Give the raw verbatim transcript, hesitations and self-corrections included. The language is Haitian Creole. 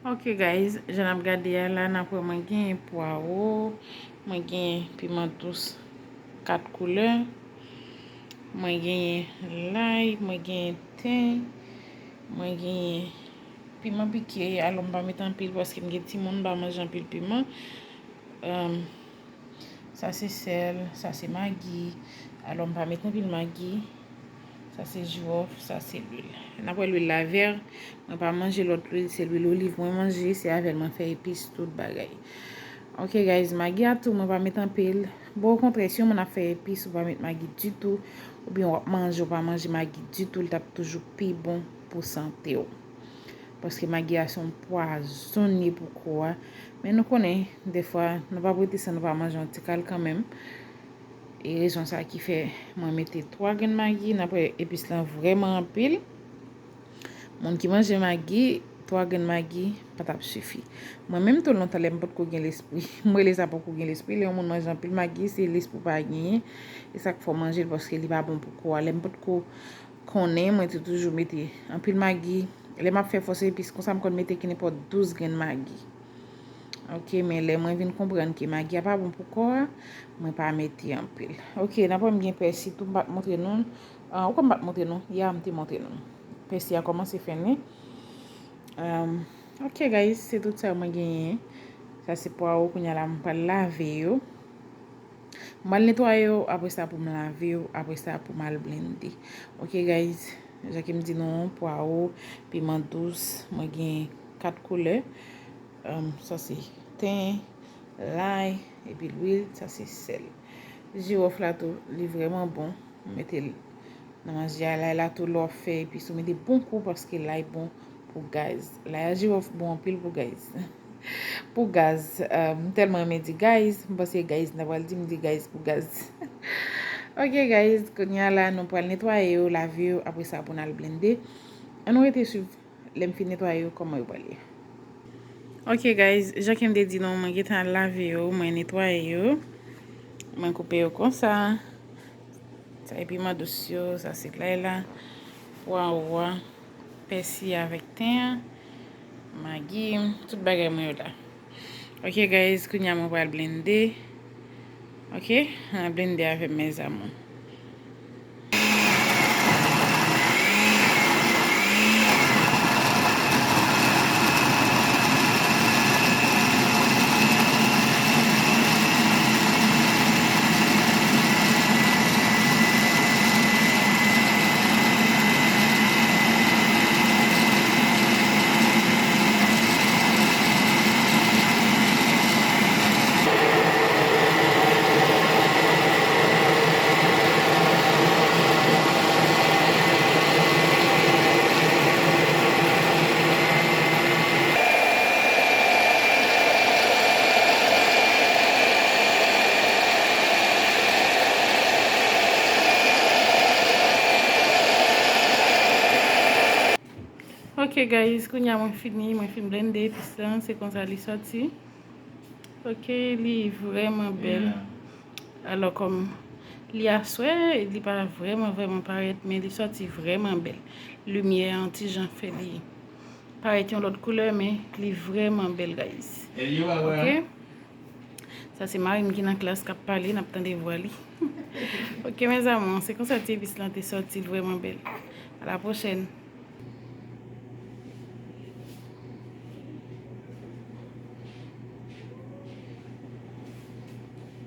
Ok guys, jan n ap gade a la, n ap wè mwen genyen pwawo, mwen genyen piman dous kat koulè, mwen genyen lay, mwen genyen ten, mwen genyen piman pike. Alò, m pa met anpil paske m gen timoun, m pa manje anpil piman. Em, sa se sèl, sa se magi. Alò, m pa met anpil magi. Sa se jiwòf, sa se lwil. N ap wè lwil la vè. Mwen pa manje lòt lwil, se lwil oliv mwen manje, se avè l mwen fè epis tout bagay. Ok guys, magi a tou, mwen pa met anpil. Bon, okontrè, si yon moun ap fè epis, ou pa met magi ditou, oubyen w ap manje, ou pa manje magi ditou, li t ap toujou pi bon pou sante w. Paske magi a se yon pwazon li ye pou kò a. Men nou konnen, defwa, nou p ap rete san nou pa manje yon ti kal kanmenm. E rezon sa ki fè mwen mete twa grenn magi, n ap wè epis lan vrèman anpil. Moun ki manje magi, twa grenn magi pa t ap sifi. Mwen menm tou lontan lè m potko gen lespri, m rele sa poko gen lespri, lè yon moun manje anpil magi, se lespri w pa genyen. E sa k fè w manje l paske li pa bon pou kò a. Lè m potko konnen, mwen te toujou mete anpil magi. Lè m ap fè fòs epis konsa, m konn mete ki nenpòt douz grenn magi. Ok, men lè mwen vin konprann ke magi a pa bon pou kò a, mwen pa mete anpil. Ok, n ap wè m gen pèsi tou, m pa t montre nou. Ah, ou kwè m pa t montre nou? Ya, m te montre nou. Pèsi a kòmanse fennen. Em, ok, guys, se tout sa mwen genyen. Sa se pwawo, kounye a la, m pral lave yo. M pral netwaye yo, apre sa pou m lave yo, apre sa pou m al blende. Ok, guys, jan ke m di nou, pwawo, piman dous, mwen gen kat koulè. Em, sa se ten, lay, epi lwil, sa se sèl. Jiwòf la tou, li vrèman bon. Mete l nan manje a. Lay la tou, lè w ap fè epis, ou mete bon kou paske lay bon pou gaz. Lay a jiwòf bon anpil pou gaz. Pou gaz. Eh, m tèlman renmen di gaz, m panse gaz, n ta pral di m di gaz pou gaz. Ok, guys, kounye a la, nou pral netwaye yo, lave yo, apre sa pou n al blende. Ann rete swiv lè m fin netwaye yo, kòman yo pral ye. Ok, guys, jan ke m te di nou, mwen gentan al lave yo, mwen netwaye yo. Mwen koupe yo konsa. Sa e piman dous yo, sa se lay la, pwawo a, pèsi avèk ten an, magi, tout bagay mwen yo la. Ok, guys, kounye a mwen pral blende. Ok, ann blende avè m, mes amours. Ok, guys, kounye a mwen fini, mwen fin blende epis lan, se konsa li sòti. Ok, li vrèman bèl. Alò, kòm li aswè, li pa vrèman, vrèman parèt, men li sòti vrèman bèl. Limyè an ti jan fè li parèt yon lòt koulè, men li vrèman bèl, guys. Ok? Sa se mari m ki nan klas k ap pale, n ap tande vwa li. Ok, mes amours, se konsa ti epis lan te sòti, l vrèman bèl. A la pwochèn.